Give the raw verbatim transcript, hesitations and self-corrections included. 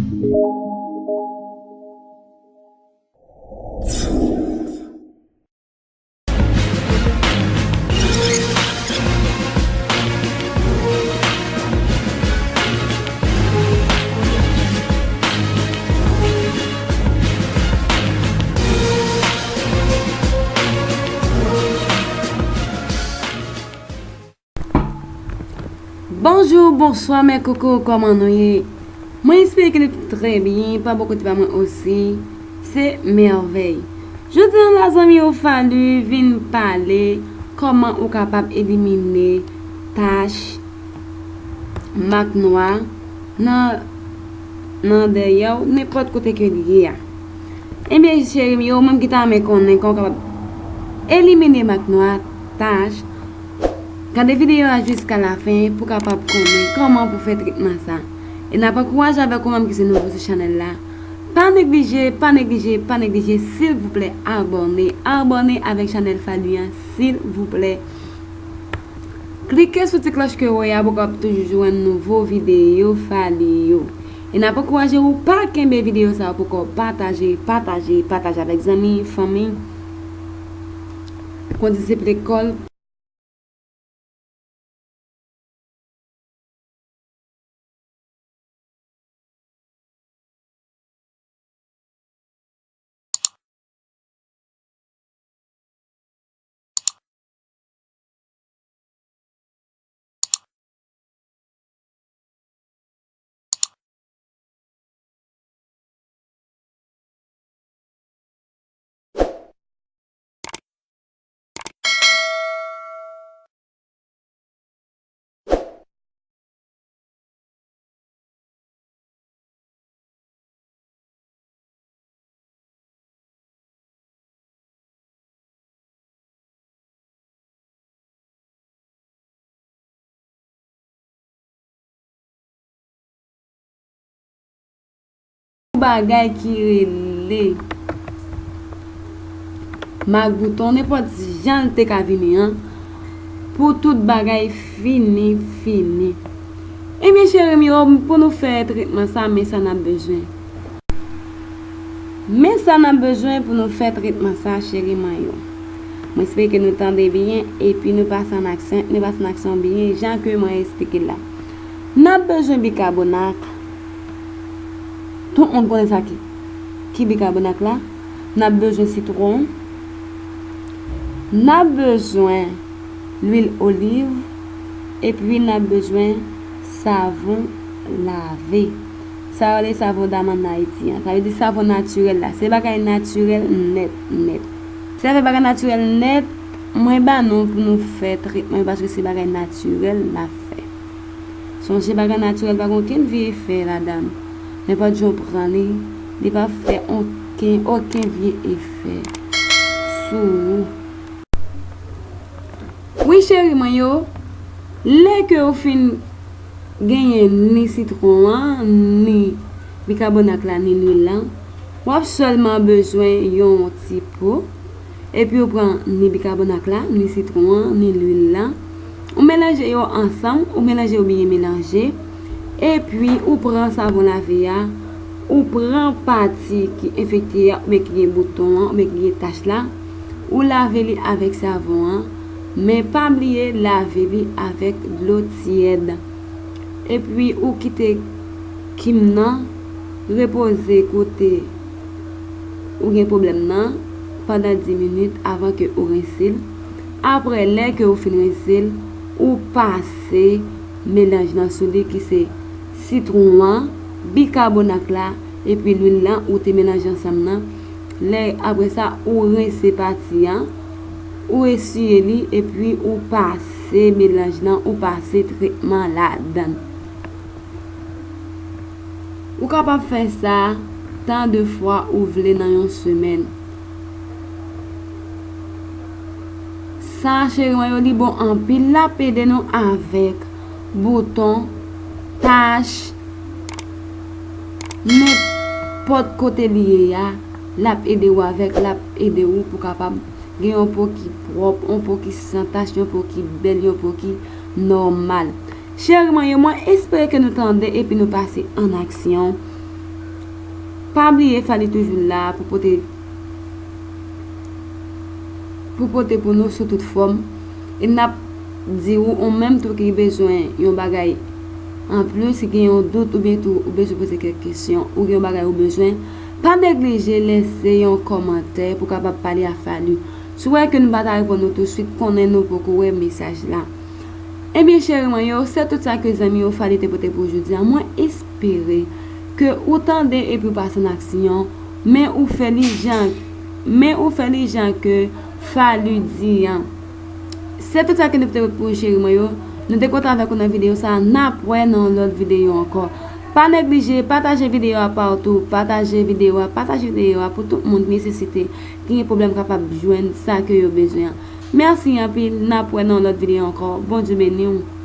Bonjou, bonswa, mè koko, kòman nou ye? Mwen espere ke nou tout trè byen, pa bò kote pa mwen osi, se Mèvèy. Jodi a la, zanmi yo, Fally vin pale kòman ou kapab elimine tach, mak nwa nan, nan dèyè w, nenpòt kote ke li ye a. Ebyen, cheri m yo, ou menm ki ta renmen konnen kòman w kapab elimine mak nwa, tach, gade videyo a jiska lafen pou w kapab konnen kòman pou fè tretman sa. E n ap ankouraje avèk ou menm ki se nouvo sou chanèl la. Pa neglije, pa neglije, pa neglije, silvouplè, abòne. Abòne avèk chanèl Fally an, silvouplè. Klike sou ti klòch ke w wè a pou w kapab toujou jwenn nouvo videyo Fally yo. E n ap ankouraje ou pa kenbe videyo sa a pou kò pataje, pataje, pataje avèk zanmi, fanmi. Kondisip lekòl. Bagay ki rele mak bouton, nenpòt jan l te ka vini an, pou tout bagay fini, fini. Ebyen, cheri m yo, pou nou fè tretman sa, men sa n ap bezwen. Men sa n ap bezwen pou nou fè tretman sa, cheri mwen yo. Mwen espere ke nou tande byen, epi nou pase an aksyon, nou pase an aksyon byen, jan ke mwen esplike la. N ap bezwen bikabonak. Tout moun konnen sa ki, ki bikabonak la. N ap bezwen sitwon. N ap bezwen lwil oliv. Epi n ap bezwen savon lave. Sa yo rele savon damann Ayiti an. Sa vle di savon natirèl la. Se bagay natirèl nèt, nèt. Se avèk bagay natirèl nèt, mwen ba nou pou nou fè tretman yo, paske se bagay natirèl n ap fè. Sonje, bagay natirèl pa gen okenn vye efè ladan l. Nenpòt jan w pran li, li p ap fè okenn, okenn vye efè sou ou. Wi, cheri mwen yo, lè ke w fin genyen ni sitwon an, ni bikabonak la, ni lwil lan, w ap sèlman bezwen yon ti po. Epi w pran ni bikabonak la, ni sitwon an, ni lwil lan. Ou melanje yo ansanm, ou melanje yo byen melanje. Epi ou pran savon lave a, ou pran pati ki enfekte a, oubyen ki gen bouton an, oubyen ki gen tach la, ou lave li avèk savon an, men pa bliye lave li avèk dlo tyèd. Epi ou kite kim nan repoze kote ou gen pwoblèm nan pandan dis minit avan ke ou rense l. Apre, lè ke ou fin rense l, ou pase melanj nan sou li ki se sitwon an, bikabonak la, epi lwil lan ou te melanje ansanm nan. Lè, apre sa, ou rense pati an, ou esiye li, epi ou pase melanj lan, ou pase tretman ladan l. Ou kapab fè sa tan de fwa ou vle nan yon semèn. Sa, cheri mwen yo, li bon anpil. L ap ede nou avèk bouton, tach, nenpòt kote li ye a. L ap ede w avèk, l ap ede w pou kapab gen yon po ki pwòp, yon po ki san tach, yon po ki bèl, yon po ki nòmal. Cheri mwen yo, mwen espere ke nou tande epi nou pase an aksyon. Pa bliye Fally toujou la pou pote pou pote pou nou sou tout fòm. E n ap di ou, ou menm tou ki bezwen yon bagay anplis, si gen yon dout oubyen tou ou bezwen poze kèk kesyon, ou gen yon bagay ou bezwen, pa neglije lese yon kòmantè pou kapab pale a Fally. Si w wè ke nou pa ta reponn ou touswit, konnen nou poko wè mesaj la. Ebyen cheri mwen yo, se tout sa ke zanmi yo Fally te pote pou jodi a. Mwen espere ke ou tande epi ou pase an aksyon, men ou fè li jan men ou fè li jan ke Fally di an. Se tout sa ke nou te pou cheri mwen yo. Nou te kontan avèk ou nan videyo sa a. N ap wè nan yon lòt videyo ankò. Pa neglije pataje videyo a partou, pataje videyo a, pataje videyo a pou tout moun ki nesesite, ki gen pwoblèm kapab jwenn sa ke yo bezwen an. Mèsi anpil, n ap wè nan yon lòt videyo ankò. Bondye beni w.